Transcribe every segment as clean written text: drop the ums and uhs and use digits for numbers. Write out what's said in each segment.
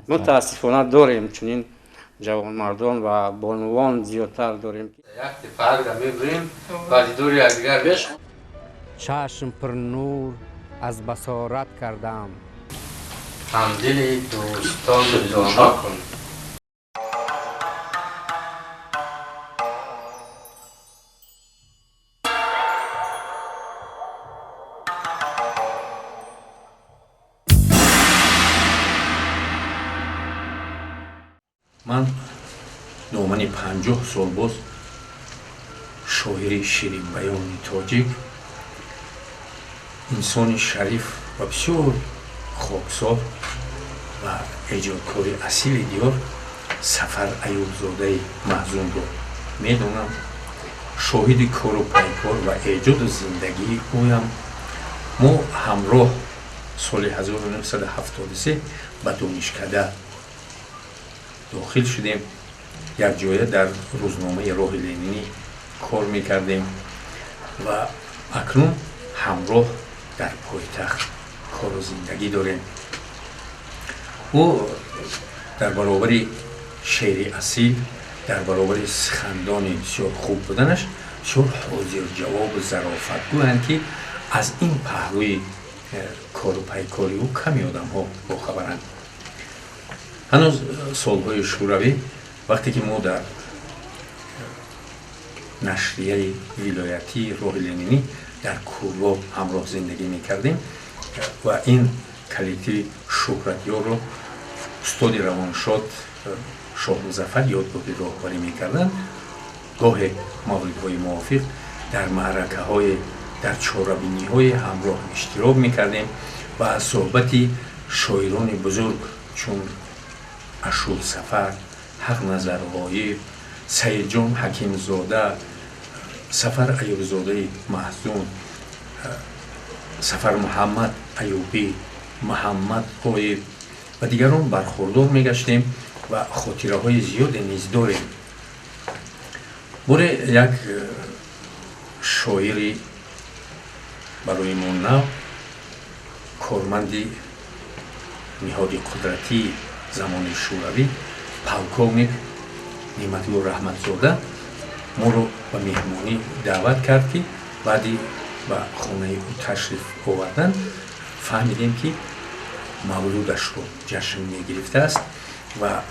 Мутаассифона дорем чунин ҷавонмардон ва бонувон зиёдтар дорем. Як тепаак мебурем ба дидори якдигар. Чашм пурнур аз басорат кардам. Ҳамдили дӯстон доно кун. Ман домани 50 сол боз шоири ширинбаёни тоҷик, инсони шариф ва бисёр хоксор ва эҷодкори асили диёр Сафар Аюбзодаи Маҳзунро медонам. Шоҳиди кору пайкор ва эҷоду зиндагии ӯям. Мо ҳамроҳ соли 1973 ба донишкада дохил шудем, якҷоя дар рӯзномаи «Роҳи Ленинӣ» кор мекардем ва акнун ҳамроҳ дар пойтахт кору зиндагӣ дорем. Ӯ дар баробари шеъри асил, дар баробари сухандони бисёр хуб буданаш, бисёр ҳозирҷавобу зарофатгӯянд, ки аз ин паҳлӯи кору пайкори ӯ ками одамҳо бохабаранд. Ҳанӯз солҳои шӯравӣ, вақте ки мо дар нашрияи вилоятии «Роҳи Ленинӣ» дар Кӯлоб ҳамроҳ зиндагӣ мекардем ва ин коллективи шӯҳратёрро устоди равоншод Шоҳмузаффар Ёдгорӣ роҳбарӣ мекарданд, гоҳе мавридҳои мувофиқ дар маъракаҳое, дар чорабиниҳое ҳамроҳ иштирок мекардем ва аз суҳбати шоирони бузург чун Ашур Сафар, Ҳақназар Ғоиб, Саидҷон Ҳакимзода, Сафар Аюбзодаи Маҳзун, Сафар Муҳаммад Аюбӣ, Муҳаммад Ғоиб ва дигарон бархурдор мегаштем ва хотираҳои зиёде низ дорем. Боре як шоири барои мо нав, корманди ниҳоди қудратии замони шӯравӣ, полковник Неъматулло Раҳматзода моро ба меҳмонӣ даъват кард, ки баъди ба хонаи ӯ ташриф овардан фаҳмидем, ки мавлудашро ҷашн мегирифтааст ва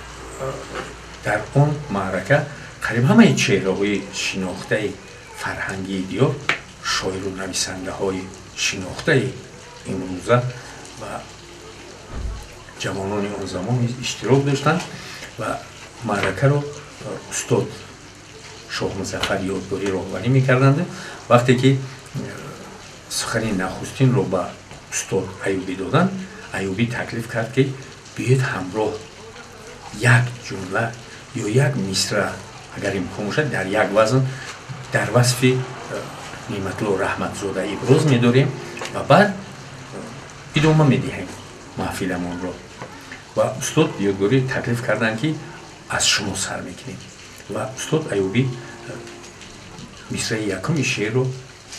дар он маърака қариб ҳамаи чеҳраҳои шинохтаи фарҳангии диёр, шоиру нависандаҳои шинохтаи имрӯза ва ҷавонони он замон низ иштирок доштанд ва маъракаро устод Шоҳмузаффар Ёдгорӣ роҳбарӣ мекарданд. Вақте ки сухани нахустинро ба устод Аюбӣ доданд, Аюбӣ таклиф кард, ки биёед ҳамроҳ як ҷумла ё як мисра, агар имкон бошад, дар як вазн дар васфи Неъматулло Раҳматзода иброз медорем ва баъд идома медиҳем маҳфиламонро. Ва устод Ёдгорӣ таклиф карданд, ки аз шумо сар мекунем, ва устод Аюбӣ мисраи якуми шеърро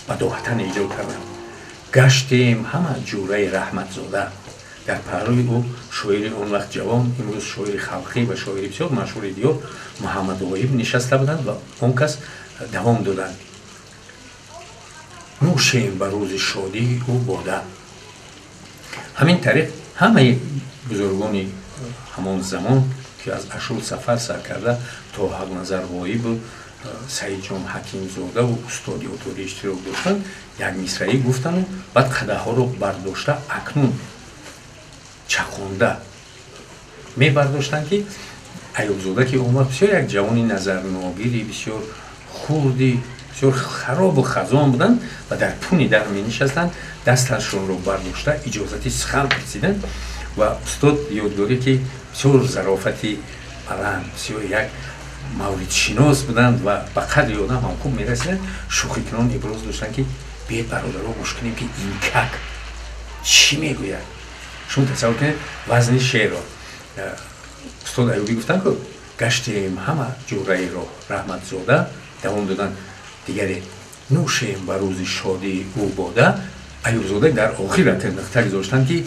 бадоҳатан эҷод карданд: «Гаштем ҳама ҷураи Раҳматзода». Дар паҳлӯи ӯ шоири он вақт ҷавон, имрӯз шоири халқӣ ва шоири бисёр машҳури диёр Муҳаммад Ғоиб нишаста буданд ва он кас давом доданд: «Нӯшем ба рӯзи шодии ӯ бода». Ҳамин тариқ ҳамаи бузургони ҳамон замон, ки аз Ашур Сафар сар карда то Ҳақназар Ғоибу Саидҷон Ҳакимзодаву устод Ёдгорӣ иштирок доштанд, як мисраӣ гуфтану баъд қадаҳҳоро бардошта, акнун чақонда мебардоштанд, ки Аюбзода, ки он вақт бисёр як ҷавони назарногири бисёр хурди, бисёр харобу хазон буданд ва дар пуни дар менишастанд, дасташонро бардошта иҷозати сухан пурсиданд. Ва устод Ёдгорӣ, ки бисёр зарофати баланд, бисёр як мавридшинос буданд ва ба қадри одам ҳам хуб мерасиданд, шӯхикунон иброз доштанд, ки биед, бародаро, гӯш кунем, ки ин как чӣ мегӯяд. Шумо тасаввур кунед вазни шеърро. Устод Аюбӣ гуфтанд, ку «Гаштем ҳама ҷураи роҳ Раҳматзода», давом доданд дигаре: «Нӯшем ба рӯзи шодии ӯ бода». Аюбзода дар охир нуқта гузоштанд, ки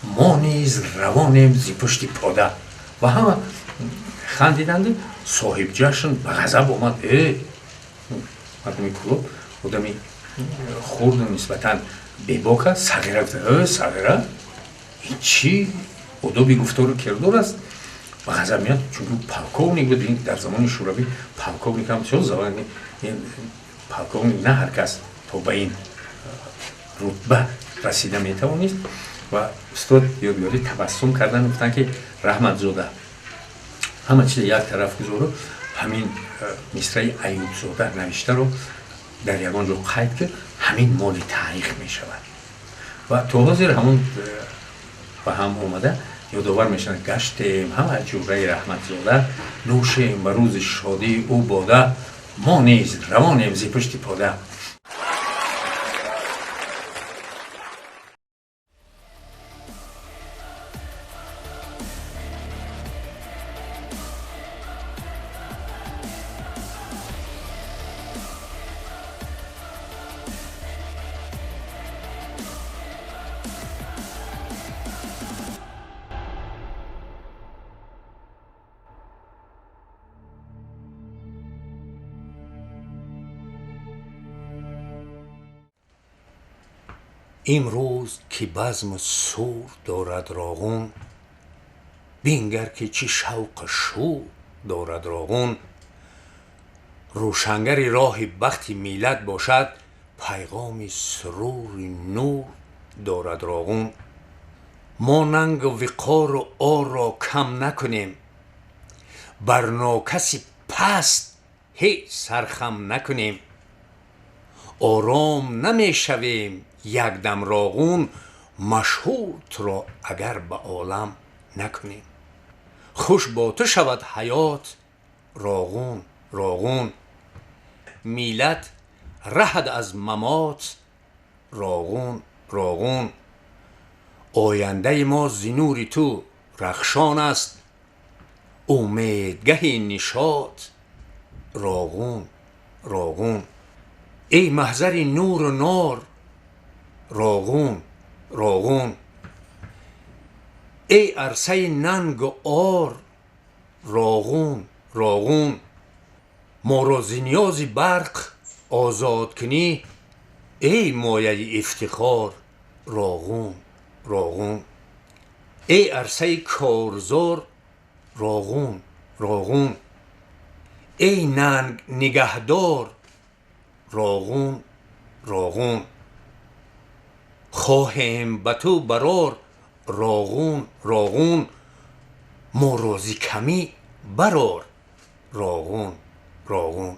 «Мо низ равонем зи пушти пода». Ва ҳама хандиданд. Соҳиб ҷашн ба ғазаб омад. Мардуми Кӯлоб одами хурду нисбатан бебок аст. Сағира гуфта, сағира, ин чӣ одоби гуфтору кирдор аст? Ба ғазаб меяд, чунки полковник буд. Дар замони Шӯравӣ полковник ҳам бисёр замони полковник на ҳар кас то ба ин рутба расида метавонист. Ва устод Ёдгорӣ табассум кардан, гуфтанд ки Раҳматзода, ҳама чиз як тараф гузору, ҳамин мисраи Аюбзода навиштаро дар ягон ҷо қайд ки ҳамин моли таърих мешавад. Ва то ҳозир ҳамон ба ҳам омада ёдовар мешавад. Гаштем ҳама ҷураи Раҳматзода, нӯшем ба рӯзи шодии ӯ бода, мо низ равонем зи пушти пода. Имрӯз ки базму сур дорад Роғун, бингар ки чӣ шавқу шӯр дорад Роғун. Рӯшангари роҳи бахти миллат бошад, пайғоми сурури нур дорад Роғун. Мо нангу виқору орро кам накунем, бар нокаси паст ҳеҷ сархам накунем. Ором намешавем якдам Роғун, машҳуртро агар ба олам накунем. Хуш бо ту шавад ҳаёт Роғун, Роғун. Миллат раҳад аз мамот Роғун, Роғун. Ояндаи мо зи нури ту рахшон аст, умедгаҳи нишот Роғун, Роғун. Эй маҳзари нуру нор Роғун, Роғун. Эй арсаи нангу ор Роғун, Роғун. Моро зи ниёзи барқ озод кунӣ, эй мояи ифтихор Роғун, Роғун. Эй арсаи корзор Роғун, Роғун. Эй нанг нигаҳдор Роғун, Роғун. Хоҳем ба ту барор Роғун, Роғун. Моро зи камӣ барор Роғун, Роғун.